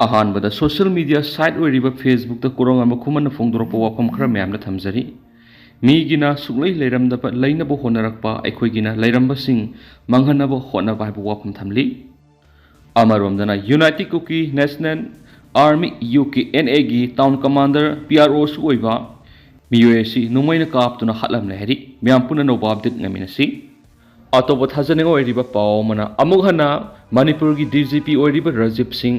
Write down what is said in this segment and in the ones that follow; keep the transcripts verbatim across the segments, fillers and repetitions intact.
ꯑꯍꯥꯟꯕꯗ social media site ꯑꯣꯏꯔꯤꯕ Facebookꯇ ꯀꯣꯔꯣꯉꯝꯕ ꯈꯨꯃꯟꯅ ꯐꯣꯡꯗꯣꯔꯛꯄ ꯋꯥꯐꯝ ꯈꯔ ꯃꯌꯥꯝꯗ ꯊꯝꯖꯔꯤ꯫ ꯃꯤꯒꯤꯅ ꯁꯨꯛꯂꯩ ꯂꯩꯔꯝꯗꯕ ꯂꯩꯅꯕ ꯍꯣꯠꯅꯔꯛꯄ, ꯑꯩꯈꯣꯏꯒꯤꯅ ꯂꯩꯔꯝꯕꯁꯤꯡ ꯃꯥꯡꯍꯟꯅꯕ ꯍꯣꯠꯅꯕ ꯍꯥꯏꯕ ꯋꯥꯐꯝ ꯊꯝꯂꯤ꯫ ꯑꯃꯔꯣꯝꯗꯅ United Kuki National Army, UKNA ꯒꯤ town commander, PRO ꯁꯨ ꯑꯣꯏꯕ ꯃꯤꯑꯣꯏ ꯑꯁꯤ ꯅꯣꯡꯃꯩꯅ ꯀꯥꯞꯇꯨꯅ ꯍꯥꯠꯂꯝꯂꯦ ꯍꯥꯏꯔꯤ꯫ ꯃꯌꯥꯝ ꯄꯨꯟꯅ ꯅꯧꯕ update ꯉꯥꯏꯃꯤꯟꯅꯁꯤ꯫ ꯑꯇꯣꯞꯄ ꯊꯥꯖꯅꯤꯡꯉꯥꯏ ꯑꯣꯏꯔꯤꯕ ꯄꯥꯎ ꯑꯃꯅ, ꯑꯃꯨꯛ ꯍꯟꯅ ꯃꯅꯤꯄꯨꯔꯒꯤ DGP ꯑꯣꯏꯔꯤꯕ ꯔꯥꯖꯤꯕ ꯁꯤꯡ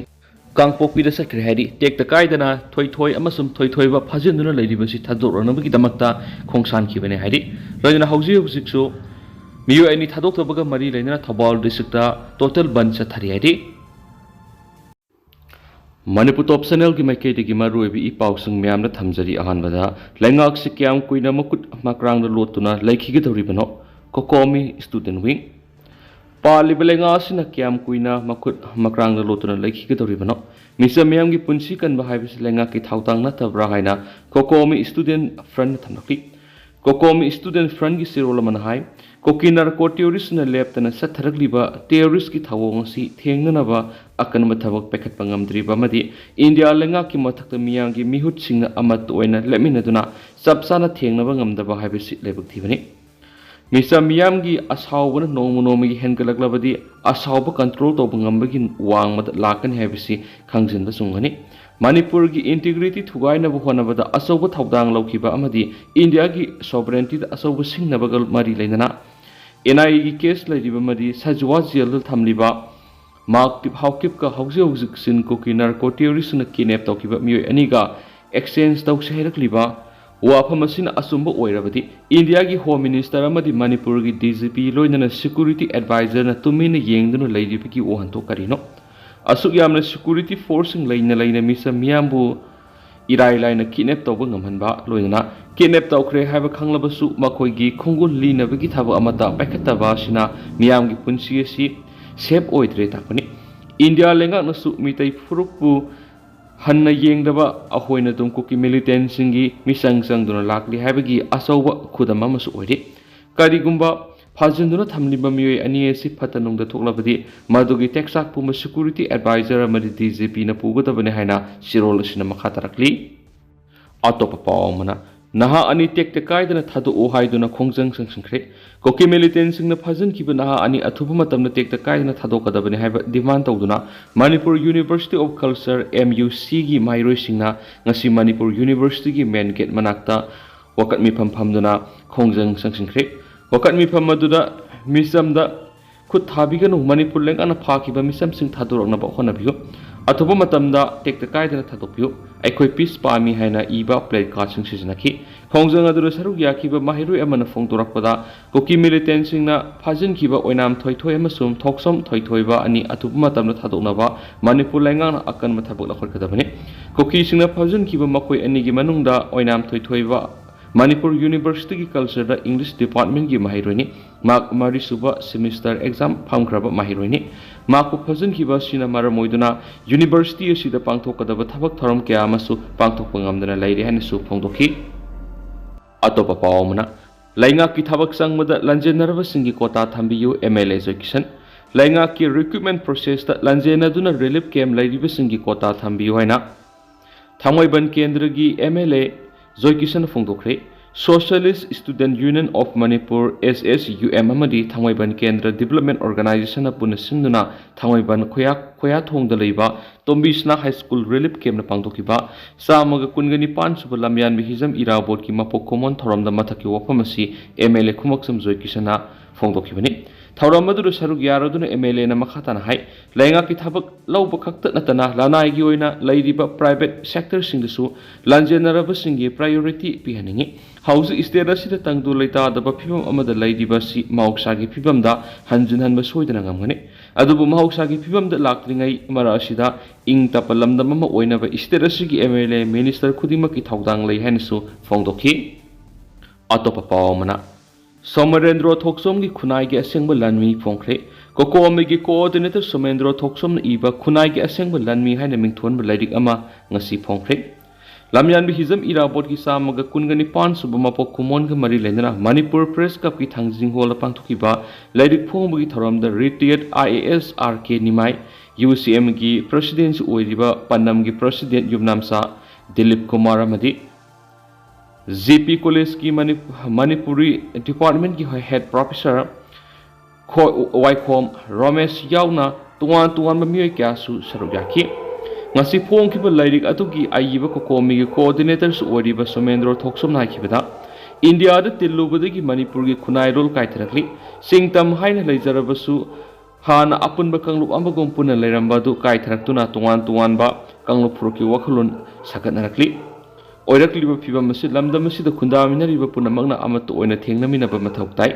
ꯀꯥꯡꯄꯣꯛꯄꯤꯗ ꯆꯠꯈ꯭ꯔꯦ ꯍꯥꯏꯔꯤ꯫ ꯇꯦꯛꯇ ꯀꯥꯏꯗꯅ ꯊꯣꯏꯊꯣꯏ ꯑꯃꯁꯨꯡ ꯊꯣꯏꯊꯣꯏꯕ ꯐꯥꯖꯤꯟꯗꯨꯅ ꯂꯩꯔꯤꯕꯁꯤ ꯊꯥꯗꯣꯛꯂꯛꯅꯕꯒꯤꯗꯃꯛꯇ ꯈꯣꯡꯁꯥꯟꯈꯤꯕꯅꯦ ꯍꯥꯏꯔꯤ꯫ ꯂꯣꯏꯅꯅ ꯍꯧꯖꯤꯛ ꯍꯧꯖꯤꯛꯁꯨ ꯃꯤꯑꯣꯏ ꯑꯅꯤ ꯊꯥꯗꯣꯛꯇꯕꯒ ꯃꯔꯤ ꯂꯩꯅꯅ ꯊꯧꯕꯥꯜ districtꯇ total ꯕꯟ ꯆꯠꯊꯔꯤ ꯍꯥꯏꯔꯤ꯫ ꯃꯅꯤꯄꯨꯔ Top Channelꯒꯤ ꯃꯥꯏꯀꯩꯗꯒꯤ ꯃꯔꯨꯑꯣꯏꯕ ꯏ ꯄꯥꯎꯁꯤꯡ ꯃꯌꯥꯝꯗ ꯊꯝꯖꯔꯤ꯫ ꯑꯍꯥꯟꯕꯗ, ꯂꯩꯉꯥꯛꯁꯤ ꯀꯌꯥꯝ ꯀꯨꯏꯅ ꯃꯈꯨꯠ ꯃꯀ꯭ꯔꯥꯡꯗ ꯂꯣꯠꯇꯨꯅ ꯂꯩꯈꯤꯒꯗꯧꯔꯤꯕꯅꯣ? COCOMI Student Wing꯫ ꯄꯥꯜꯂꯤꯕ ꯂꯩꯉꯥꯛ ꯑꯁꯤꯅ ꯀꯌꯥꯝ ꯀꯨꯏꯅ ꯃꯈꯨꯠ ꯃꯀ꯭ꯔꯥꯡꯗ ꯂꯣꯠꯇꯨꯅ ꯂꯩꯈꯤꯒꯗꯧꯔꯤꯕꯅꯣ? ꯃꯤꯆꯝ ꯃꯤꯌꯥꯝꯒꯤ ꯄꯨꯟꯁꯤ ꯀꯟꯕ ꯍꯥꯏꯕꯁꯤ ꯂꯩꯉꯥꯛꯀꯤ ꯊꯧꯗꯥꯡ ꯅꯠꯇꯕ꯭ꯔꯥ ꯍꯥꯏꯅ COCOMI Student Frontꯅ ꯊꯝꯂꯛꯂꯤ꯫ COCOMI Student Frontꯒꯤ ꯆꯦꯔꯣꯜ ꯑꯃꯅ ꯍꯥꯏ, ꯀꯨꯀꯤ narco terroristꯅ ꯂꯦꯞꯇꯅ ꯆꯠꯊꯔꯛꯂꯤꯕ terroristꯀꯤ ꯊꯧꯑꯣꯡ ꯑꯁꯤ ꯊꯦꯡꯅꯅꯕ ꯑꯀꯟꯕ ꯊꯕꯛ ꯄꯥꯏꯈꯠꯄ ꯉꯝꯗ꯭ꯔꯤꯕ ꯑꯃꯗꯤ ꯏꯟꯗꯤꯌꯥ ꯂꯩꯉꯥꯛꯀꯤ ꯃꯊꯛꯇ ꯃꯤꯌꯥꯝꯒꯤ ꯃꯤꯍꯨꯠꯁꯤꯡꯅ ꯑꯃꯠꯇ ꯑꯣꯏꯅ ꯂꯦꯞꯃꯤꯟꯅꯗꯨꯅ ꯆꯞ ꯆꯥꯅ ꯊꯦꯡꯅꯕ ꯉꯝꯗꯕ ꯍꯥꯏꯕꯁꯤ ꯂꯥꯏꯕꯛ ꯊꯤꯕꯅꯤ꯫ ꯃꯤꯆꯝ ꯃꯤꯌꯥꯝꯒꯤ ꯑꯁꯥꯎꯕꯅ ꯅꯣꯡꯃ ꯅꯣꯡꯃꯒꯤ ꯍꯦꯟꯒꯠꯂꯛꯂꯕꯗꯤ ꯑꯁꯥꯎꯕ control ꯇꯧꯕ ꯉꯝꯕꯒꯤ ꯋꯥꯡꯃꯗ ꯂꯥꯛꯀꯅꯤ ꯍꯥꯏꯕꯁꯤ ꯈꯪꯖꯤꯟꯕ ꯆꯨꯝꯒꯅꯤ꯫ ꯃꯅꯤꯄꯨꯔꯒꯤ integrity ꯊꯨꯒꯥꯏꯅꯕ ꯍꯣꯠꯅꯕꯗ ꯑꯆꯧꯕ ꯊꯧꯗꯥꯡ ꯂꯧꯈꯤꯕ ꯑꯃꯗꯤ ꯏꯟꯗꯤꯌꯥꯒꯤ sovereigntyꯗ ꯑꯆꯧꯕ ꯁꯤꯡꯅꯕꯒ ꯃꯔꯤ ꯂꯩꯅꯅ NIAꯒꯤ case ꯂꯩꯔꯤꯕ ꯑꯃꯗꯤ ꯁꯖꯋꯥ jailꯗ ꯊꯝꯂꯤꯕ ꯃꯥꯔꯛꯇꯤꯞ ꯍꯥꯎꯀꯤꯞꯀ ꯍꯧꯖꯤꯛ ꯍꯧꯖꯤꯛ ꯆꯤꯟ ꯀꯨꯀꯤ narco terroristꯅ kidnap ꯇꯧꯈꯤꯕ ꯃꯤꯑꯣꯏ ꯑꯅꯤꯒ exchange ꯇꯧꯁꯤ ꯍꯥꯏꯔꯛꯂꯤꯕ ꯋꯥꯐꯝ ꯑꯁꯤꯅ ꯑꯆꯨꯝꯕ ꯑꯣꯏꯔꯕꯗꯤ, ꯏꯟꯗꯤꯌꯥꯒꯤ Home Minister ꯑꯃꯗꯤ ꯃꯅꯤꯄꯨꯔꯒꯤ DGP ꯂꯣꯏꯅꯅ security advisorꯅ ꯇꯨꯃꯤꯟꯅ ꯌꯦꯡꯗꯨꯅ ꯂꯩꯔꯤꯕꯒꯤ ꯋꯥꯍꯟꯊꯣꯛ ꯀꯔꯤꯅꯣ? ꯑꯁꯨꯛ ꯌꯥꯝꯅ security forceꯁꯤꯡ ꯂꯩꯅ ꯂꯩꯅ ꯃꯤꯆꯝ ꯃꯤꯌꯥꯝꯕꯨ ꯏꯔꯥꯏ ꯂꯥꯏꯅ kidnap ꯇꯧꯕ ꯉꯝꯍꯟꯕ, ꯂꯣꯏꯅꯅ kidnap ꯇꯧꯈ꯭ꯔꯦ ꯍꯥꯏꯕ ꯈꯪꯂꯕꯁꯨ ꯃꯈꯣꯏꯒꯤ ꯈꯣꯡꯒꯨꯜ ꯂꯤꯅꯕꯒꯤ ꯊꯕꯛ ꯑꯃꯠꯇ ꯄꯥꯏꯈꯠꯇꯕ ꯑꯁꯤꯅ ꯃꯤꯌꯥꯝꯒꯤ ꯄꯨꯟꯁꯤ ꯑꯁꯤ safe ꯑꯣꯏꯗ꯭ꯔꯦ ꯇꯥꯛꯄꯅꯤ꯫ ꯏꯟꯗꯤꯌꯥ ꯂꯩꯉꯥꯛꯅꯁꯨ ꯃꯤꯇꯩ ꯐꯨꯔꯨꯞꯄꯨ ꯍꯟꯅ ꯌꯦꯡꯗꯕ ꯑꯩꯈꯣꯏꯅ ꯑꯗꯨꯝ ꯀꯨꯀꯤ militantꯁꯤꯡꯒꯤ ꯃꯤꯆꯪ ꯆꯪꯗꯨꯅ ꯂꯥꯛꯂꯤ ꯍꯥꯏꯕꯒꯤ ꯑꯆꯧꯕ ꯈꯨꯗꯝ ꯑꯃꯁꯨ ꯑꯣꯏꯔꯤ꯫ ꯀꯔꯤꯒꯨꯝꯕ ꯐꯥꯖꯤꯟꯗꯨꯅ ꯊꯝꯂꯤꯕ ꯃꯤꯑꯣꯏ ꯑꯅꯤ ꯑꯁꯤ ꯐꯠꯇ ꯅꯨꯡꯗ ꯊꯣꯛꯂꯕꯗꯤ ꯃꯗꯨꯒꯤ ꯇꯦꯛꯆꯥꯛ ꯄꯨꯝꯕ security advisor ꯑꯃꯗꯤ D G Pꯅ ꯄꯨꯒꯗꯕꯅꯤ ꯍꯥꯏꯅ ꯆꯦꯔꯣꯜ ꯑꯁꯤꯅ ꯃꯈꯥ ꯇꯥꯔꯛꯂꯤ꯫ ꯑꯇꯣꯞꯄ ꯄꯥꯎ ꯑꯃꯅ, ꯅꯍꯥ ꯑꯅꯤ ꯇꯦꯛꯇ ꯀꯥꯏꯗꯅ ꯊꯥꯗꯣꯛꯎ ꯍꯥꯏꯗꯨꯅ ꯈꯣꯡꯖꯪ ꯆꯪꯁꯤꯟꯈ꯭ꯔꯦ꯫ ꯀꯨꯀꯤ militantꯁꯤꯡꯅ ꯐꯥꯖꯤꯟꯈꯤꯕ ꯅꯍꯥ ꯑꯅꯤ ꯑꯊꯨꯕ ꯃꯇꯝꯗ ꯇꯦꯛꯇ ꯀꯥꯏꯗꯅ ꯊꯥꯗꯣꯛꯀꯗꯕꯅꯤ ꯍꯥꯏꯕ demand ꯇꯧꯗꯨꯅ Manipur University of Culture, MUCꯒꯤ ꯃꯍꯩꯔꯣꯏꯁꯤꯡꯅ ꯉꯁꯤ Manipur Universityꯒꯤ main gate ꯃꯅꯥꯛꯇ ꯋꯥꯀꯠ ꯃꯤꯐꯝ ꯐꯝꯗꯨꯅ ꯈꯣꯡꯖꯪ ꯆꯪꯁꯤꯟꯈ꯭ꯔꯦ꯫ ꯋꯥꯀꯠ ꯃꯤꯐꯝ ꯑꯗꯨꯗ ꯃꯤꯆꯝꯗ ꯈꯨꯠ ꯊꯥꯕꯤꯒꯅꯨ, ꯃꯅꯤꯄꯨꯔ ꯂꯩꯉꯥꯛꯅ ꯐꯥꯈꯤꯕ ꯃꯤꯆꯝꯁꯤꯡ ꯊꯥꯗꯣꯔꯛꯅꯕ ꯍꯣꯠꯅꯕꯤꯌꯨ, ꯑꯊꯨꯕ ꯃꯇꯝꯗ ꯇꯦꯛꯇ ꯀꯥꯏꯗꯅ ꯊꯥꯗꯣꯛꯄꯤꯌꯨ, ꯑꯩꯈꯣꯏ peace ꯄꯥꯝꯃꯤ ꯍꯥꯏꯅ ꯏꯕ placardꯁꯤꯡ ꯁꯤꯖꯤꯟꯅꯈꯤ꯫ ꯈꯣꯡꯖꯪ ꯑꯗꯨꯗ ꯁꯔꯨꯛ ꯌꯥꯈꯤꯕ ꯃꯍꯩꯔꯣꯏ ꯑꯃꯅ ꯐꯣꯡꯗꯣꯔꯛꯄꯗ, ꯀꯨꯀꯤ militantꯁꯤꯡꯅ ꯐꯥꯖꯤꯟꯈꯤꯕ ꯑꯣꯏꯅꯥꯝ ꯊꯣꯏꯊꯣꯏ ꯑꯃꯁꯨꯡ ꯊꯣꯛꯆꯣꯝ ꯊꯣꯏꯊꯣꯏꯕ ꯑꯅꯤ ꯑꯊꯨꯕ ꯃꯇꯝꯗ ꯊꯥꯗꯣꯛꯅꯕ ꯃꯅꯤꯄꯨꯔ ꯂꯩꯉꯥꯛꯅ ꯑꯀꯟꯕ ꯊꯕꯛ ꯂꯧꯈꯠꯀꯗꯕꯅꯤ꯫ ꯀꯨꯀꯤꯁꯤꯡꯅ ꯐꯥꯖꯤꯟꯈꯤꯕ ꯃꯈꯣꯏ ꯑꯅꯤꯒꯤ ꯃꯅꯨꯡꯗ ꯑꯣꯏꯅꯥꯝ ꯊꯣꯏꯊꯣꯏꯕ ꯃꯅꯤꯄꯨꯔ Universityꯒꯤ Cultureꯗ English Departmentꯀꯤ ꯃꯍꯩꯔꯣꯏꯅꯤ꯫ ꯃꯍꯥꯛ ꯃꯔꯤꯁꯨꯕ semester exam ꯐꯝꯈ꯭ꯔꯕ ꯃꯍꯩꯔꯣꯏꯅꯤ꯫ ꯃꯍꯥꯛꯄꯨ ꯐꯥꯖꯤꯟꯈꯤꯕ ꯑꯁꯤꯅ ꯃꯔꯝ ꯑꯣꯏꯗꯨꯅ university ꯑꯁꯤꯗ ꯄꯥꯡꯊꯣꯛꯀꯗꯕ ꯊꯕꯛ ꯊꯧꯔꯝ ꯀꯌꯥ ꯑꯃꯁꯨ ꯄꯥꯡꯊꯣꯛꯄ ꯉꯝꯗꯅ ꯂꯩꯔꯦ ꯍꯥꯏꯅꯁꯨ ꯐꯣꯡꯗꯣꯛꯈꯤ꯫ ꯑꯇꯣꯞꯄ ꯄꯥꯎ ꯑꯃꯅ, ꯂꯩꯉꯥꯛꯀꯤ ꯊꯕꯛ ꯆꯪꯕꯗ ꯂꯥꯟꯖꯦꯟꯅꯔꯕꯁꯤꯡꯒꯤ quota ꯊꯝꯕꯤꯌꯨ, MLA ꯖꯣꯏꯀꯤꯁꯟ꯫ ꯂꯩꯉꯥꯛꯀꯤ recruitment processꯇ ꯂꯥꯟꯖꯦꯟꯅꯗꯨꯅ relief camp ꯂꯩꯔꯤꯕꯁꯤꯡꯒꯤ quota ꯊꯝꯕꯤꯌꯨ ꯍꯥꯏꯅ ꯊꯥꯡꯃꯩꯕꯟ ꯀꯦꯟꯗ꯭ꯔꯒꯤ MLA ꯖꯣꯏꯀꯤꯁꯟꯅ ꯐꯣꯡꯗꯣꯛꯈ꯭ꯔꯦ꯫ Socialist Student Union of Manipur, SSUM, ꯑꯃꯗꯤ ꯊꯥꯡꯃꯩꯕꯟ ꯀꯦꯟꯗ꯭ꯔ Development Organizationꯅ ꯄꯨꯟꯅ ꯁꯤꯟꯗꯨꯅ ꯊꯥꯡꯃꯩꯕꯟ ꯈꯣꯌꯥ-, ꯈꯣꯌꯥꯊꯣꯡꯗ ꯂꯩꯕ ꯇꯣꯝꯕꯤꯁꯅꯥ High School relief campꯅ ꯄꯥꯡꯊꯣꯛꯈꯤꯕ ꯆꯥꯝꯃꯒ ꯀꯨꯟꯒ ꯅꯤꯄꯥꯟ ꯁꯨꯕ ꯂꯝꯌꯥꯟꯕ ꯍꯤꯖꯝ ꯏꯔꯥꯕꯣꯠꯀꯤ ꯃꯄꯣꯛ ꯀꯨꯝꯑꯣꯟ ꯊꯧꯔꯝꯗ ꯃꯊꯛꯀꯤ ꯋꯥꯐꯝ ꯑꯁꯤ MLA ꯈꯨꯃꯛꯆꯝ ꯖꯣꯏꯀꯤꯁꯟꯅ ꯐꯣꯡꯗꯣꯛꯈꯤꯕꯅꯤ꯫ ꯊꯧꯔꯝ ꯑꯗꯨꯗ ꯁꯔꯨꯛ ꯌꯥꯔꯗꯨꯅ MLAꯅ ꯃꯈꯥ ꯇꯥꯅ ꯍꯥꯏ, ꯂꯩꯉꯥꯛꯀꯤ ꯊꯕꯛ ꯂꯧꯕ ꯈꯛꯇ ꯅꯠꯇꯅ ꯂꯅꯥꯏꯒꯤ ꯑꯣꯏꯅ ꯂꯩꯔꯤꯕ private sectorꯁꯤꯡꯗꯁꯨ ꯂꯥꯟꯖꯦꯟꯅꯔꯕꯁꯤꯡꯒꯤ priority ꯄꯤꯍꯟꯅꯤꯡꯏ꯫ ꯍꯧꯖꯤꯛ state ꯑꯁꯤꯗ ꯇꯪꯗꯨ ꯂꯩꯇꯥꯗꯕ ꯐꯤꯕꯝ ꯑꯃꯗ ꯂꯩꯔꯤꯕ ꯑꯁꯤ ꯃꯍꯧꯁꯥꯒꯤ ꯐꯤꯕꯝꯗ ꯍꯟꯖꯤꯟꯍꯟꯕ ꯁꯣꯏꯗꯅ ꯉꯝꯒꯅꯤ꯫ ꯑꯗꯨꯕꯨ ꯃꯍꯧꯁꯥꯒꯤ ꯐꯤꯕꯝꯗ ꯂꯥꯛꯇ꯭ꯔꯤꯉꯩ ꯃꯔꯛ ꯑꯁꯤꯗ ꯏꯪ ꯇꯞꯄ ꯂꯝꯗꯝ ꯑꯃ ꯑꯣꯏꯅꯕ state ꯑꯁꯤꯒꯤ MLA, minister ꯈꯨꯗꯤꯡꯃꯛꯀꯤ ꯊꯧꯗꯥꯡ ꯂꯩ ꯍꯥꯏꯅꯁꯨ ꯐꯣꯡꯗꯣꯛꯈꯤ꯫ ꯑꯇꯣꯞꯄ ꯄꯥꯎ ꯑꯃꯅ, ꯁꯣꯃꯔꯦꯟꯗ꯭ꯔꯣ ꯊꯣꯛꯆꯣꯝꯒꯤ ꯈꯨꯟꯅꯥꯏꯒꯤ ꯑꯁꯦꯡꯕ ꯂꯥꯟꯃꯤ ꯐꯣꯡꯈ꯭ꯔꯦ꯫ ꯀꯣꯀꯣꯃꯤꯒꯤ coordinator ꯁꯣꯃꯦꯟꯗ꯭ꯔꯣ ꯊꯣꯛꯆꯣꯝꯅ ꯏꯕ ꯈꯨꯟꯅꯥꯏꯒꯤ ꯑꯁꯦꯡꯕ ꯂꯥꯟꯃꯤ ꯍꯥꯏꯅ ꯃꯤꯡꯊꯣꯟꯕ ꯂꯥꯏꯔꯤꯛ ꯑꯃ ꯉꯁꯤ ꯐꯣꯡꯈ꯭ꯔꯦ꯫ ꯂꯝꯌꯥꯟꯕꯤ ꯍꯤꯖꯝ ꯏꯔꯥꯕꯣꯠꯀꯤ ꯆꯥꯝꯃꯒ ꯀꯨꯟꯒ ꯅꯤꯄꯥꯟ ꯁꯨꯕ ꯃꯄꯣꯛ ꯀꯨꯝꯑꯣꯟꯒ ꯃꯔꯤ ꯂꯩꯅꯅ ꯃꯅꯤꯄꯨꯔ ꯄ꯭ꯔꯦꯁ ꯀ꯭ꯂꯕꯀꯤ ꯊꯥꯡꯖꯤꯡ ꯍꯣꯜꯗ ꯄꯥꯡꯊꯣꯛꯈꯤꯕ ꯂꯥꯏꯔꯤꯛ ꯐꯣꯡꯕꯒꯤ ꯊꯧꯔꯝꯗ ꯔꯤꯇꯥꯌꯔꯗ I A S R K Nimai, U ꯁꯤ ꯑꯦꯝꯒꯤ ꯄ꯭ꯔꯁꯤꯗꯦꯟꯁꯨ ꯑꯣꯏꯔꯤꯕ ꯄꯥꯟꯗꯝꯒꯤ ꯄ꯭ꯔꯁꯤꯗꯦꯟ ꯌꯨꯝꯅꯥꯝꯆꯥ ꯗꯤꯂꯤꯞ ꯀꯨꯃꯥꯔ ꯑꯃꯗꯤ ꯖꯦ ꯄꯤ ꯀꯣꯂꯦꯖꯀꯤ ꯃꯅꯤ-, ꯃꯅꯤꯄꯨꯔꯤ ꯗꯤꯄꯥꯔꯠꯃꯦꯟꯒꯤ ꯍꯦꯗ ꯄ꯭ꯔꯣꯐꯦꯁꯔ ꯈꯣ-, ꯋꯥꯏꯈꯣꯝ ꯔꯣꯃꯦꯁ ꯌꯥꯎꯅ ꯇꯣꯉꯥꯟ ꯇꯣꯉꯥꯟꯕ ꯃꯤꯑꯣꯏ ꯀꯌꯥꯁꯨ ꯁꯔꯨꯛ ꯌꯥꯈꯤ꯫ ꯉꯁꯤ ꯐꯣꯡꯈꯤꯕ ꯂꯥꯏꯔꯤꯛ ꯑꯗꯨꯒꯤ ꯑꯏꯕ ꯀꯣꯀꯣꯃꯤꯒꯤ ꯀꯣꯑꯣꯔꯗꯤꯅꯦꯇꯔꯁꯨ ꯑꯣꯏꯔꯤꯕ ꯁꯣꯃꯦꯟꯗ꯭ꯔꯣ ꯊꯣꯛꯆꯣꯝꯅ ꯍꯥꯏꯈꯤꯕꯗ, ꯏꯟꯗꯤꯌꯥꯗ ꯇꯤꯜꯂꯨꯕꯗꯒꯤ ꯃꯅꯤꯄꯨꯔꯒꯤ ꯈꯨꯟꯅꯥꯏꯔꯣꯜ ꯀꯥꯏꯊꯔꯛꯂꯤ꯫ ꯆꯤꯡꯇꯝ ꯍꯥꯏꯅ ꯂꯩꯖꯔꯕꯁꯨ ꯍꯥꯟꯅ ꯑꯄꯨꯟꯕ ꯀꯥꯡꯂꯨꯞ ꯑꯃꯒꯨꯝ ꯄꯨꯟꯅ ꯂꯩꯔꯝꯕ ꯑꯗꯨ ꯀꯥꯏꯊꯔꯛꯇꯨꯅ ꯇꯣꯉꯥꯟ ꯇꯣꯉꯥꯟꯕ ꯀꯥꯡꯂꯨꯞ ꯐꯨꯔꯨꯞꯀꯤ ꯋꯥꯈꯜꯂꯣꯟ ꯁꯥꯒꯠꯅꯔꯛꯂꯤ꯫ ꯑꯣꯏꯔꯛꯂꯤꯕ ꯐꯤꯕꯝ ꯑꯁꯤ ꯂꯝꯗꯝ ꯑꯁꯤꯗ ꯈꯨꯟꯗꯥꯃꯤꯟꯅꯔꯤꯕ ꯄꯨꯝꯅꯃꯛꯅ ꯑꯃꯠꯇ ꯑꯣꯏꯅ ꯊꯦꯡꯅꯃꯤꯟꯅꯕ ꯃꯊꯧ ꯇꯥꯏ꯫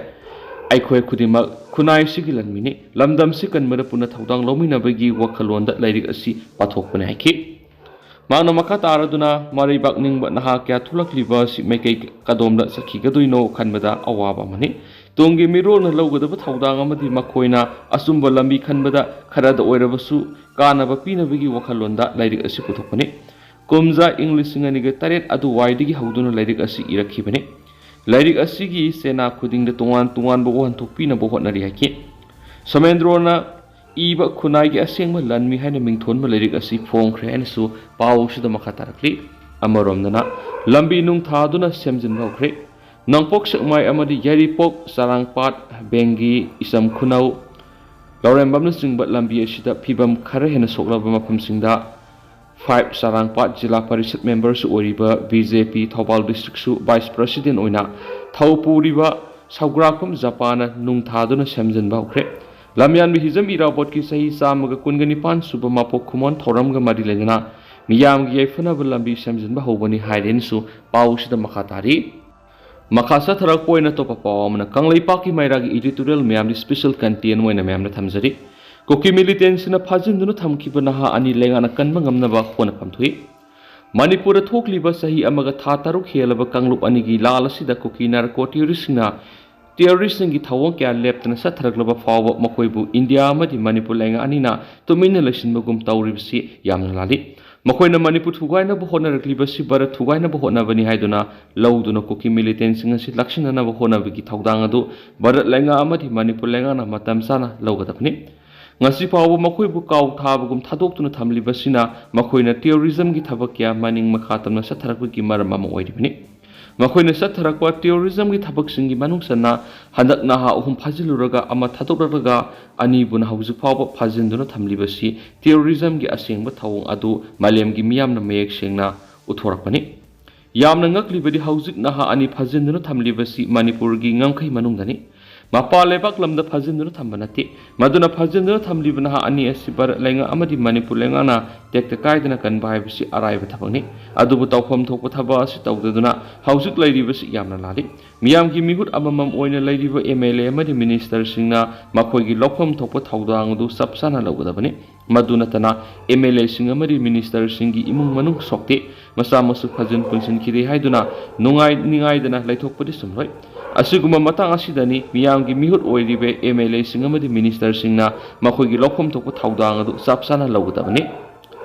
ꯑꯩꯈꯣꯏ ꯈꯨꯗꯤꯡꯃꯛ ꯈꯨꯟꯅꯥꯏꯁꯤꯒꯤ ꯂꯟꯃꯤꯅꯤ꯫ ꯂꯝꯗꯝꯁꯤ ꯀꯟꯕꯗ ꯄꯨꯟꯅ ꯊꯧꯗꯥꯡ ꯂꯧꯃꯤꯟꯅꯕꯒꯤ ꯋꯥꯈꯜꯂꯣꯟꯗ ꯂꯥꯏꯔꯤꯛ ꯑꯁꯤ ꯄꯥꯊꯣꯛꯄꯅꯤ ꯍꯥꯏꯈꯤ꯫ ꯃꯍꯥꯛꯅ ꯃꯈꯥ ꯇꯥꯔꯗꯨꯅ, ꯃꯔꯩꯕꯥꯛ ꯅꯤꯡꯕ ꯅꯍꯥ ꯀꯌꯥ ꯊꯣꯛꯂꯛꯂꯤꯕ ꯑꯁꯤ ꯃꯥꯏꯀꯩ ꯀꯗꯣꯝꯗ ꯆꯠꯈꯤꯒꯗꯣꯏꯅꯣ ꯈꯟꯕꯗ ꯑꯋꯥꯕ ꯑꯃꯅꯤ꯫ ꯇꯨꯡꯒꯤ ꯃꯤꯔꯣꯜꯅ ꯂꯧꯒꯗꯕ ꯊꯧꯗꯥꯡ ꯑꯃꯗꯤ ꯃꯈꯣꯏꯅ ꯑꯆꯨꯝꯕ ꯂꯝꯕꯤ ꯈꯟꯕꯗ ꯈꯔꯗ ꯑꯣꯏꯔꯕꯁꯨ ꯀꯥꯟꯅꯕ ꯄꯤꯅꯕꯒꯤ ꯋꯥꯈꯜꯂꯣꯟꯗ ꯂꯥꯏꯔꯤꯛ ꯑꯁꯤ ꯄꯨꯊꯣꯛꯄꯅꯤ꯫ ꯀꯨꯝꯖꯥ ꯏꯪ ꯂꯤꯁꯤꯡ ꯑꯅꯤꯒ ꯇꯔꯦꯠ ꯑꯗꯨꯋꯥꯏꯗꯒꯤ ꯍꯧꯗꯨꯅ ꯂꯥꯏꯔꯤꯛ ꯑꯁꯤ ꯏꯔꯛꯈꯤꯕꯅꯤ꯫ ꯂꯥꯏꯔꯤꯛ ꯑꯁꯤꯒꯤ ꯆꯦꯅꯥ ꯈꯨꯗꯤꯡꯗ ꯇꯣꯉꯥꯟ ꯇꯣꯉꯥꯟꯕ ꯋꯥꯍꯟꯊꯣꯛ ꯄꯤꯅꯕ ꯍꯣꯠꯅꯔꯤ ꯍꯥꯏꯈꯤ꯫ ꯁꯣꯃꯦꯟꯗ꯭ꯔꯣꯅ ꯏꯕ ꯈꯨꯟꯅꯥꯏꯒꯤ ꯑꯁꯦꯡꯕ ꯂꯟꯃꯤ ꯍꯥꯏꯅ ꯃꯤꯡꯊꯣꯟꯕ ꯂꯥꯏꯔꯤꯛ ꯑꯁꯤ ꯐꯣꯡꯈ꯭ꯔꯦ ꯍꯥꯏꯅꯁꯨ ꯄꯥꯎꯁꯤꯗ ꯃꯈꯥ ꯇꯥꯔꯛꯂꯤ꯫ ꯑꯃꯔꯣꯝꯗꯅ ꯂꯝꯕꯤ ꯅꯨꯡ ꯊꯥꯗꯨꯅ ꯁꯦꯝꯖꯤꯟꯕ ꯍꯧꯈ꯭ꯔꯦ꯫ ꯅꯣꯡꯄꯣꯛ ꯁꯦꯛꯃꯥꯏ ꯑꯃꯗꯤ ꯌꯥꯏꯔꯤꯄꯣꯛ, ꯆꯔꯥꯡꯄꯥꯠ, ꯕꯦꯡꯒꯤ, ꯏꯆꯝ ꯈꯨꯅꯧ, ꯂꯧꯔꯦꯝꯕꯝꯅꯆꯤꯡꯕ ꯂꯝꯕꯤ ꯑꯁꯤꯗ ꯐꯤꯕꯝ ꯈꯔ ꯍꯦꯟꯅ ꯁꯣꯛꯂꯕ ꯃꯐꯝꯁꯤꯡꯗ ꯐꯥꯏꯚ ꯆꯔꯥꯡꯄꯥꯠ ꯖꯤꯂꯥ ꯄꯔꯤꯁꯠ ꯃꯦꯝꯕꯔꯁꯨ ꯑꯣꯏꯔꯤꯕ ꯕꯤ ꯖꯦ ꯄꯤ ꯊꯧꯕꯥꯜ ꯗꯤꯁꯇ꯭ꯔꯤꯛꯁꯨ ꯚꯥꯏꯁ ꯄ꯭ꯔꯁꯤꯗꯦꯟ ꯑꯣꯏꯅ ꯊꯧ ꯄꯨꯔꯤꯕ ꯁꯧꯒ꯭ꯔꯥꯛꯐꯝ ꯖꯄꯥꯟꯅ ꯅꯨꯡ ꯊꯥꯗꯨꯅ ꯁꯦꯝꯖꯤꯟꯕ ꯍꯧꯈ꯭ꯔꯦ꯫ ꯂꯝꯌꯥꯟꯕꯤ ꯍꯤꯖꯝ ꯏꯔꯥꯕꯣꯠꯀꯤ ꯆꯍꯤ ꯆꯥꯝꯃꯒ ꯀꯨꯟꯒ ꯅꯤꯄꯥꯟ ꯁꯨꯕ ꯃꯄꯣꯛ ꯀꯨꯝꯑꯣꯟ ꯊꯧꯔꯝꯒ ꯃꯔꯤ ꯂꯩꯅꯅ ꯃꯤꯌꯥꯝꯒꯤ ꯌꯥꯏꯐꯅꯕ ꯂꯝꯕꯤ ꯁꯦꯝꯖꯤꯟꯕ ꯍꯧꯕꯅꯤ ꯍꯥꯏꯔꯦꯅꯁꯨ ꯄꯥꯎꯁꯤꯗ ꯃꯈꯥ ꯇꯥꯔꯤ꯫ ꯃꯈꯥ ꯆꯠꯊꯔꯛꯄ ꯑꯣꯏꯅ ꯑꯇꯣꯞꯄ ꯄꯥꯎ ꯑꯃꯅ, ꯀꯪꯂꯩꯄꯥꯛꯀꯤ ꯃꯩꯔꯥꯒꯤ editorial ꯃꯌꯥꯝꯗꯤ special content ꯑꯣꯏꯅ ꯃꯌꯥꯝꯅ ꯊꯝꯖꯔꯤ꯫ ꯀꯨꯀꯤ militantꯁꯤꯡꯅ ꯐꯥꯖꯤꯟꯗꯨꯅ ꯊꯝꯈꯤꯕ ꯅꯍꯥ ꯑꯅꯤ ꯂꯩꯉꯥꯛꯅ ꯀꯟꯕ ꯉꯝꯅꯕ ꯍꯣꯠꯅꯐꯝ ꯊꯣꯛꯏ꯫ ꯃꯅꯤꯄꯨꯔꯗ ꯊꯣꯛꯂꯤꯕ ꯆꯍꯤ ꯑꯃꯒ ꯊꯥ ꯇꯔꯨꯛ ꯍꯦꯜꯂꯕ ꯀꯥꯡꯂꯨꯞ ꯑꯅꯤꯒꯤ ꯂꯥꯜ ꯑꯁꯤꯗ ꯀꯨꯀꯤ narco terroristꯁꯤꯡꯅ terroristꯁꯤꯡꯒꯤ ꯊꯧꯑꯣꯡ ꯀꯌꯥ ꯂꯦꯞꯇꯅ ꯆꯠꯊꯔꯛꯂꯕ ꯐꯥꯎꯕ ꯃꯈꯣꯏꯕꯨ ꯏꯟꯗꯤꯌꯥ ꯑꯃꯗꯤ ꯃꯅꯤꯄꯨꯔ ꯂꯩꯉꯥꯛ ꯑꯅꯤꯅ ꯇꯨꯃꯤꯟꯅ ꯂꯩꯁꯤꯟꯕꯒꯨꯝ ꯇꯧꯔꯤꯕꯁꯤ ꯌꯥꯝꯅ ꯂꯥꯜꯂꯤ꯫ ꯃꯈꯣꯏꯅ ꯃꯅꯤꯄꯨꯔ ꯊꯨꯒꯥꯏꯅꯕ ꯍꯣꯠꯅꯔꯛꯂꯤꯕꯁꯤ ꯚꯥꯔꯠ ꯊꯨꯒꯥꯏꯅꯕ ꯍꯣꯠꯅꯕꯅꯤ ꯍꯥꯏꯗꯨꯅ ꯂꯧꯗꯨꯅ ꯀꯨꯀꯤ ꯃꯤꯂꯤꯇꯦꯟꯁꯤꯡ ꯑꯁꯤ ꯂꯥꯛꯁꯤꯟꯅꯅꯕ ꯍꯣꯠꯅꯕꯒꯤ ꯊꯧꯗꯥꯡ ꯑꯗꯨ ꯚꯥꯔꯠ ꯂꯩꯉꯥꯛ ꯑꯃꯗꯤ ꯃꯅꯤꯄꯨꯔ ꯂꯩꯉꯥꯛꯅ ꯃꯇꯝ ꯆꯥꯅ ꯂꯧꯒꯗꯕꯅꯤ꯫ ꯉꯁꯤ ꯐꯥꯎꯕ ꯃꯈꯣꯏꯕꯨ ꯀꯥꯎ ꯊꯥꯕꯒꯨꯝ ꯊꯥꯗꯣꯛꯇꯨꯅ ꯊꯝꯂꯤꯕꯁꯤꯅ ꯃꯈꯣꯏꯅ ꯇꯦꯔꯣꯔꯤꯖꯝꯒꯤ ꯊꯕꯛ ꯀꯌꯥ ꯃꯅꯤꯡ ꯃꯈꯥ ꯇꯝꯅ ꯆꯠꯊꯔꯛꯄꯒꯤ ꯃꯔꯝ ꯑꯃ ꯑꯣꯏꯔꯤꯕꯅꯤ꯫ ꯃꯈꯣꯏꯅ ꯆꯠꯊꯔꯛꯄ ꯇꯦꯔꯣꯔꯤꯖꯝꯒꯤ ꯊꯕꯛꯁꯤꯡꯒꯤ ꯃꯅꯨꯡ ꯆꯟꯅ ꯍꯟꯗꯛ ꯅꯍꯥ ꯑꯍꯨꯝ ꯐꯥꯖꯤꯜꯂꯨꯔꯒ ꯑꯃ ꯊꯥꯗꯣꯛꯂꯛꯂꯒ ꯑꯅꯤꯕꯨꯅ ꯍꯧꯖꯤꯛ ꯐꯥꯎꯕ ꯐꯥꯖꯤꯟꯗꯨꯅ ꯊꯝꯂꯤꯕꯁꯤ ꯇꯦꯔꯣꯔꯤꯖꯝꯒꯤ ꯑꯁꯦꯡꯕ ꯊꯧꯑꯣꯡ ꯑꯗꯨ ꯃꯥꯂꯦꯝꯒꯤ ꯃꯤꯌꯥꯝꯅ ꯃꯌꯦꯛ ꯁꯦꯡꯅ ꯎꯠꯊꯣꯔꯛꯄꯅꯤ꯫ ꯌꯥꯝꯅ ꯉꯛꯂꯤꯕꯗꯤ ꯍꯧꯖꯤꯛ ꯅꯍꯥ ꯑꯅꯤ ꯐꯥꯖꯤꯟꯗꯨꯅ ꯊꯝꯂꯤꯕꯁꯤ ꯃꯅꯤꯄꯨꯔꯒꯤ ꯉꯝꯈꯩ ꯃꯅꯨꯡꯗꯅꯤ꯫ ꯃꯄꯥꯟ ꯂꯩꯕꯥꯛ ꯂꯝꯗ ꯐꯥꯖꯤꯟꯗꯨꯅ ꯊꯝꯕ ꯅꯠꯇꯦ꯫ ꯃꯗꯨꯅ ꯐꯥꯖꯤꯟꯗꯨꯅ ꯊꯝꯂꯤꯕ ꯅꯍꯥ ꯑꯅꯤ ꯑꯁꯤ ꯚꯥꯔꯠ ꯂꯩꯉꯥꯛ ꯑꯃꯗꯤ ꯃꯅꯤꯄꯨꯔ ꯂꯩꯉꯥꯛꯅ ꯇꯦꯛꯇ ꯀꯥꯏꯗꯅ ꯀꯟꯕ ꯍꯥꯏꯕꯁꯤ ꯑꯔꯥꯏꯕ ꯊꯕꯛꯅꯤ꯫ ꯑꯗꯨꯕꯨ ꯇꯧꯐꯝ ꯊꯣꯛꯄ ꯊꯕꯛ ꯑꯁꯤ ꯇꯧꯗꯗꯨꯅ ꯍꯧꯖꯤꯛ ꯂꯩꯔꯤꯕꯁꯤ ꯌꯥꯝꯅ ꯂꯥꯜꯂꯤ꯫ ꯃꯤꯌꯥꯝꯒꯤ ꯃꯤꯍꯨꯠ ꯑꯃꯃꯝ ꯑꯣꯏꯅ ꯂꯩꯔꯤꯕ ꯑꯦꯝ ꯑꯦꯜ ꯑꯦ ꯑꯃꯗꯤ ꯃꯤꯅꯤꯁꯇꯔꯁꯤꯡꯅ ꯃꯈꯣꯏꯒꯤ ꯂꯧꯐꯝ ꯊꯣꯛꯄ ꯊꯧꯗꯥꯡ ꯑꯗꯨ ꯆꯞ ꯆꯥꯅ ꯂꯧꯒꯗꯕꯅꯤ꯫ ꯃꯗꯨ ꯅꯠꯇꯅ ꯑꯦꯝ ꯑꯦꯜ ꯑꯦꯁꯤꯡ ꯑꯃꯗꯤ ꯃꯤꯅꯤꯁꯇꯔꯁꯤꯡꯒꯤ ꯏꯃꯨꯡ ꯃꯅꯨꯡ ꯁꯣꯛꯇꯦ, ꯃꯆꯥ ꯃꯁꯨ ꯐꯥꯖꯤꯟ ꯄꯨꯟꯁꯤꯟꯈꯤꯗꯦ ꯍꯥꯏꯗꯨꯅ ꯅꯨꯡꯉꯥꯏ ꯅꯤꯡꯉꯥꯏꯗꯅ ꯂꯩꯊꯣꯛꯄꯗꯤ ꯆꯨꯝꯂꯣꯏ꯫ ꯑꯁꯤꯒꯨꯝꯕ ꯃꯇꯥꯡ ꯑꯁꯤꯗꯅꯤ ꯃꯤꯌꯥꯝꯒꯤ ꯃꯤꯍꯨꯠ ꯑꯣꯏꯔꯤꯕ ꯑꯦꯝ ꯑꯦꯜ ꯑꯦꯁꯤꯡ ꯑꯃꯗꯤ ꯃꯤꯅꯤꯁꯇꯔꯁꯤꯡꯅ ꯃꯈꯣꯏꯒꯤ ꯂꯧꯐꯝ ꯊꯣꯛꯄ ꯊꯧꯗꯥꯡ ꯑꯗꯨ ꯆꯞ ꯆꯥꯅ ꯂꯧꯒꯗꯕꯅꯤ꯫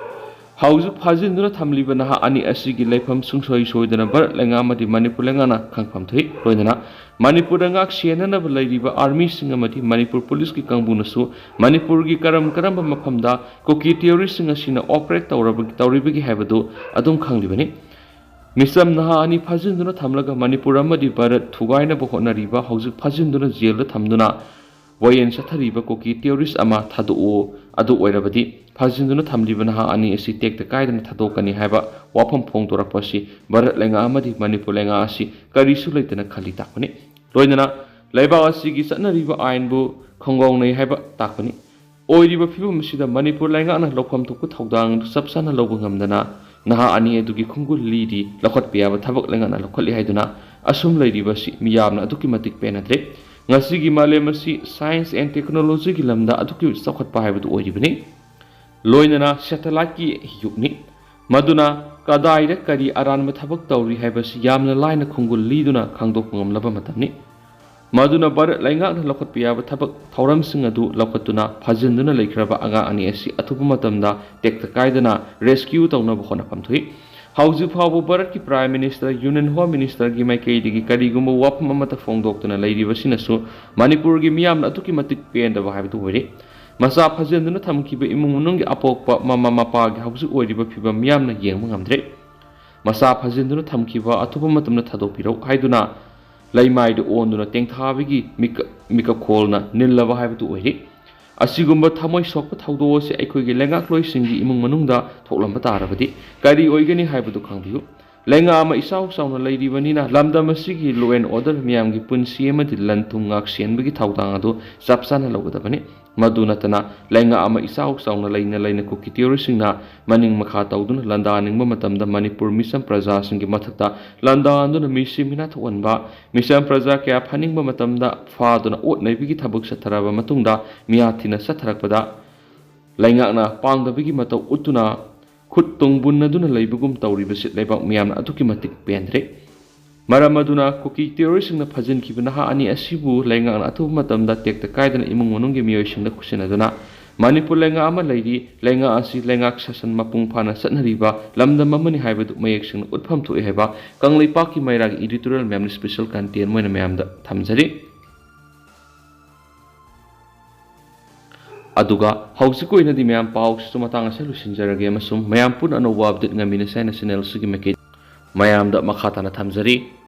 ꯍꯧꯖꯤꯛ ꯐꯥꯖꯤꯟꯗꯨꯅ ꯊꯝꯂꯤꯕ ꯅꯍꯥ ꯑꯅꯤ ꯑꯁꯤꯒꯤ ꯂꯩꯐꯝ ꯁꯨꯡꯁꯣꯏ ꯁꯣꯏꯗꯅ ꯚꯥꯔꯠ ꯂꯩꯉꯥꯛ ꯑꯃꯗꯤ ꯃꯅꯤꯄꯨꯔ ꯂꯩꯉꯥꯛꯅ ꯈꯪꯐꯝ ꯊꯣꯛꯏ꯫ ꯂꯣꯏꯅꯅ ꯃꯅꯤꯄꯨꯔꯗ ꯉꯥꯛ ꯁꯦꯟꯅꯅꯕ ꯂꯩꯔꯤꯕ ꯑꯥꯔꯃꯤꯁꯤꯡ ꯑꯃꯗꯤ ꯃꯅꯤꯄꯨꯔ ꯄꯨꯂꯤꯁꯀꯤ ꯀꯥꯡꯕꯨꯅꯁꯨ ꯃꯅꯤꯄꯨꯔꯒꯤ ꯀꯔꯝ ꯀꯔꯝꯕ ꯃꯐꯝꯗ ꯀꯨꯀꯤ ꯇꯦꯔꯣꯔꯤꯁꯁꯤꯡ ꯑꯁꯤꯅ ꯑꯣꯄꯔꯦꯠ ꯇꯧꯔꯕ-, ꯇꯧꯔꯤꯕꯒꯦ ꯍꯥꯏꯕꯗꯨ ꯑꯗꯨꯝ ꯈꯪꯂꯤꯕꯅꯤ꯫ ꯃꯤꯆꯝ ꯅꯍꯥ ꯑꯅꯤ ꯐꯥꯖꯤꯟꯗꯨꯅ ꯊꯝꯂꯒ ꯃꯅꯤꯄꯨꯔ ꯑꯃꯗꯤ ꯚꯥꯔꯠ ꯊꯨꯒꯥꯏꯅꯕ ꯍꯣꯠꯅꯔꯤꯕ, ꯍꯧꯖꯤꯛ ꯐꯥꯖꯤꯟꯗꯨꯅ ꯖꯦꯜꯗ ꯊꯝꯗꯨꯅ ꯋꯥꯌꯦꯜ ꯆꯠꯊꯔꯤꯕ ꯀꯨꯀꯤ ꯇꯦꯔꯣꯔꯤꯁ ꯑꯃ ꯊꯥꯗꯣꯛꯎ, ꯑꯗꯨ ꯑꯣꯏꯔꯕꯗꯤ ꯐꯥꯖꯤꯟꯗꯨꯅ ꯊꯝꯂꯤꯕ ꯅꯍꯥ ꯑꯅꯤ ꯑꯁꯤ ꯇꯦꯛꯇ ꯀꯥꯏꯗꯅ ꯊꯥꯗꯣꯛꯀꯅꯤ ꯍꯥꯏꯕ ꯋꯥꯐꯝ ꯐꯣꯡꯗꯣꯔꯛꯄ ꯑꯁꯤ ꯚꯥꯔꯠ ꯂꯩꯉꯥꯛ ꯑꯃꯗꯤ ꯃꯅꯤꯄꯨꯔ ꯂꯩꯉꯥꯛ ꯑꯁꯤ ꯀꯔꯤꯁꯨ ꯂꯩꯇꯅ ꯈꯜꯂꯤ ꯇꯥꯛꯄꯅꯤ꯫ ꯂꯣꯏꯅꯅ ꯂꯩꯕꯥꯛ ꯑꯁꯤꯒꯤ ꯆꯠꯅꯔꯤꯕ ꯑꯥꯏꯟꯕꯨ ꯈꯣꯡꯒꯥꯎꯅꯩ ꯍꯥꯏꯕ ꯇꯥꯛꯄꯅꯤ꯫ ꯑꯣꯏꯔꯤꯕ ꯐꯤꯕꯝ ꯑꯁꯤꯗ ꯃꯅꯤꯄꯨꯔ ꯂꯩꯉꯥꯛꯅ ꯂꯧꯐꯝ ꯊꯣꯛꯄ ꯊꯧꯗꯥꯡ ꯑꯗꯨ ꯆꯞ ꯆꯥꯅ ꯂꯧꯕ ꯉꯝꯗꯅ ꯅꯍꯥ ꯑꯅꯤ ꯑꯗꯨꯒꯤ ꯈꯣꯡꯒꯨꯜ ꯂꯤꯗꯤ ꯂꯧꯈꯠꯄ ꯌꯥꯕ ꯊꯕꯛ ꯂꯩꯉꯥꯛꯅ ꯂꯧꯈꯠꯂꯤ ꯍꯥꯏꯗꯨꯅ ꯑꯁꯨꯝ ꯂꯩꯔꯤꯕꯁꯤ ꯃꯤꯌꯥꯝꯅ ꯑꯗꯨꯛꯀꯤ ꯃꯇꯤꯛ ꯄꯦꯟꯅꯗ꯭ꯔꯦ꯫ ꯉꯁꯤꯒꯤ ꯃꯥꯂꯦꯝ ꯑꯁꯤ science and technologyꯒꯤ ꯂꯝꯗ ꯑꯗꯨꯛꯀꯤ ꯆꯥꯎꯈꯠꯄ ꯍꯥꯏꯕꯗꯨ ꯑꯣꯏꯔꯤꯕꯅꯤ꯫ ꯂꯣꯏꯅꯅ satelliteꯀꯤ ꯌꯨꯒꯅꯤ꯫ ꯃꯗꯨꯅ ꯀꯗꯥꯏꯗ ꯀꯔꯤ ꯑꯔꯥꯟꯕ ꯊꯕꯛ ꯇꯧꯔꯤ ꯍꯥꯏꯕꯁꯤ ꯌꯥꯝꯅ ꯂꯥꯏꯅ ꯈꯣꯡꯒꯨꯜ ꯂꯤꯗꯨꯅ ꯈꯪꯗꯣꯛꯄ ꯉꯝꯂꯕ ꯃꯇꯝꯅꯤ꯫ ꯃꯗꯨꯅ ꯚꯥꯔꯠ ꯂꯩꯉꯥꯛꯅ ꯂꯧꯈꯠꯄ ꯌꯥꯕ ꯊꯕꯛ ꯊꯧꯔꯝꯁꯤꯡ ꯑꯗꯨ ꯂꯧꯈꯠꯇꯨꯅ ꯐꯥꯖꯤꯟꯗꯨꯅ ꯂꯩꯈ꯭ꯔꯕ ꯑꯉꯥꯡ ꯑꯅꯤ ꯑꯁꯤ ꯑꯊꯨꯕ ꯃꯇꯝꯗ ꯇꯦꯛꯇ ꯀꯥꯏꯗꯅ rescue ꯇꯧꯅꯕ ꯍꯣꯠꯅꯐꯝ ꯊꯣꯛꯏ꯫ ꯍꯧꯖꯤꯛ ꯐꯥꯎꯕ ꯚꯥꯔꯠꯀꯤ Prime Minister, Union Home Minister ꯒꯤ ꯃꯥꯏꯀꯩꯗꯒꯤ ꯀꯔꯤꯒꯨꯝꯕ ꯋꯥꯐꯝ ꯑꯃꯠꯇ ꯐꯣꯡꯗꯣꯛꯇꯅ ꯂꯩꯔꯤꯕꯁꯤꯅꯁꯨ ꯃꯅꯤꯄꯨꯔꯒꯤ ꯃꯤꯌꯥꯝꯅ ꯑꯗꯨꯛꯀꯤ ꯃꯇꯤꯛ ꯄꯦꯟꯗꯕ ꯍꯥꯏꯕꯗꯨ ꯑꯣꯏꯔꯦ꯫ ꯃꯆꯥ ꯐꯥꯖꯤꯟꯗꯨꯅ ꯊꯝꯈꯤꯕ ꯏꯃꯨꯡ ꯃꯅꯨꯡꯒꯤ ꯑꯄꯣꯛꯄ ꯃꯃꯥ ꯃꯄꯥꯒꯤ ꯍꯧꯖꯤꯛ ꯑꯣꯏꯔꯤꯕ ꯐꯤꯕꯝ ꯃꯤꯌꯥꯝꯅ ꯌꯦꯡꯕ ꯉꯝꯗ꯭ꯔꯦ꯫ ꯃꯆꯥ ꯐꯥꯖꯤꯟꯗꯨꯅ ꯊꯝꯈꯤꯕ ꯑꯊꯨꯕ ꯃꯇꯝꯗ ꯊꯥꯗꯣꯛꯄꯤꯔꯛꯎ ꯍꯥꯏꯗꯨꯅ ꯂꯩꯃꯥꯏꯗ ꯑꯣꯟꯗꯨꯅ ꯇꯦꯡꯊꯥꯕꯒꯤ ꯃꯤꯀ-, ꯃꯤꯀꯞꯈꯣꯜꯅ ꯅꯤꯜꯂꯕ ꯍꯥꯏꯕꯗꯨ ꯑꯣꯏꯔꯤ꯫ ꯑꯁꯤꯒꯨꯝꯕ ꯊꯃꯣꯏ ꯁꯣꯛꯄ ꯊꯧꯗꯣꯛ ꯑꯁꯤ ꯑꯩꯈꯣꯏꯒꯤ ꯂꯩꯉꯥꯛꯂꯣꯏꯁꯤꯡꯒꯤ ꯏꯃꯨꯡ ꯃꯅꯨꯡꯗ ꯊꯣꯛꯂꯝꯕ ꯇꯥꯔꯕꯗꯤ ꯀꯔꯤ ꯑꯣꯏꯒꯅꯤ ꯍꯥꯏꯕꯗꯨ ꯈꯪꯕꯤꯌꯨ꯫ ꯂꯩꯉꯥꯛ ꯑꯃ ꯏꯆꯥꯎ ꯆꯥꯎꯅ ꯂꯩꯔꯤꯕꯅꯤꯅ ꯂꯝꯗꯝ ꯑꯁꯤꯒꯤ law and order, ꯃꯤꯌꯥꯝꯒꯤ ꯄꯨꯟꯁꯤ ꯑꯃꯗꯤ ꯂꯟ ꯊꯨꯝ ꯉꯥꯛ ꯁꯦꯟꯕꯒꯤ ꯊꯧꯗꯥꯡ ꯑꯗꯨ ꯆꯞ ꯆꯥꯅ ꯂꯧꯒꯗꯕꯅꯤ꯫ ꯃꯗꯨ ꯅꯠꯇꯅ ꯂꯩꯉꯥꯛ ꯑꯃ ꯏꯆꯥꯎ ꯆꯥꯎꯅ ꯂꯩꯅ ꯂꯩꯅ ꯀꯨꯀꯤ terrorist ꯁꯤꯡꯅ ꯃꯅꯤꯡ ꯃꯈꯥ ꯇꯧꯗꯨꯅ ꯂꯥꯟꯗꯥꯅꯤꯡꯕ ꯃꯇꯝꯗ ꯃꯅꯤꯄꯨꯔ ꯃꯤꯆꯝ ꯄ꯭ꯔꯖꯥꯁꯤꯡꯒꯤ ꯃꯊꯛꯇ ꯂꯥꯟꯗꯥꯗꯨꯅ ꯃꯤꯁꯤ ꯃꯤꯅꯥ ꯊꯣꯛꯍꯟꯕ, ꯃꯤꯆꯝ ꯄ꯭ꯔꯖꯥ ꯀꯌꯥ ꯐꯥꯅꯤꯡꯕ ꯃꯇꯝꯗ ꯐꯥꯗꯨꯅ ꯑꯣꯠ ꯅꯩꯕꯒꯤ ꯊꯕꯛ ꯆꯠꯊꯔꯕ ꯃꯇꯨꯡꯗ ꯃꯤꯌꯥꯊꯤꯅ ꯆꯠꯊꯔꯛꯄꯗ ꯂꯩꯉꯥꯛꯅ ꯄꯥꯡꯗꯕꯒꯤ ꯃꯇꯧ ꯎꯠꯇꯨꯅ ꯈꯨꯠ ꯇꯣꯡꯕꯨꯟꯅꯗꯨꯅ ꯂꯩꯕꯒꯨꯝ ꯇꯧꯔꯤꯕꯁꯤ ꯂꯩꯕꯥꯛ ꯃꯤꯌꯥꯝꯅ ꯑꯗꯨꯛꯀꯤ ꯃꯇꯤꯛ ꯄꯦꯟꯗ꯭ꯔꯦ꯫ ꯃꯔꯝ ꯑꯗꯨꯅ ꯀꯨꯀꯤ terrorist ꯁꯤꯡꯅ ꯐꯥꯖꯤꯟꯈꯤꯕ ꯅꯍꯥ ꯑꯅꯤ ꯑꯁꯤꯕꯨ ꯂꯩꯉꯥꯛꯅ ꯑꯊꯨꯕ ꯃꯇꯝꯗ ꯇꯦꯛꯇ ꯀꯥꯏꯗꯅ ꯏꯃꯨꯡ ꯃꯅꯨꯡꯒꯤ ꯃꯤꯑꯣꯏꯁꯤꯡꯗ ꯈꯨꯠꯁꯤꯟꯅꯗꯨꯅ ꯃꯅꯤꯄꯨꯔ ꯂꯩꯉꯥꯛ ꯑꯃ ꯂꯩꯔꯤ, ꯂꯩꯉꯥꯛ ꯑꯁꯤ ꯂꯩꯉꯥꯛ ꯁꯥꯁꯟ ꯃꯄꯨꯡ ꯐꯥꯅ ꯆꯠꯅꯔꯤꯕ ꯂꯝꯗꯝ ꯑꯃꯅꯤ ꯍꯥꯏꯕꯗꯨ ꯃꯌꯦꯛ ꯁꯦꯡꯅ ꯎꯠꯐꯝ ꯊꯣꯛꯏ ꯍꯥꯏꯕ ꯀꯪꯂꯩꯄꯥꯛꯀꯤ ꯃꯩꯔꯥꯒꯤ editorial ꯃꯌꯥꯝꯅ special content ꯑꯣꯏꯅ ꯃꯌꯥꯝꯗ ꯊꯝꯖꯔꯤ꯫ ꯑꯗꯨꯒ ꯍꯧꯖꯤꯛꯀꯤ ꯑꯣꯏꯅꯗꯤ ꯃꯌꯥꯝ ꯄꯥꯎꯁꯤꯁꯨ ꯃꯇꯥꯡ ꯑꯁꯤꯗ ꯂꯣꯏꯁꯤꯟꯖꯔꯒꯦ ꯑꯃꯁꯨꯡ ꯃꯌꯥꯝ ꯄꯨꯟꯅ ꯑꯅꯧꯕ update ꯉꯥꯏꯃꯤꯟꯅꯁꯦ ꯍꯥꯏꯅ channel ꯑꯁꯤꯒꯤ ꯃꯥꯏꯀꯩ ꯃꯌꯥꯝꯗ ꯃꯈꯥ ꯇꯥꯅ ꯊꯝꯖꯔꯤ꯫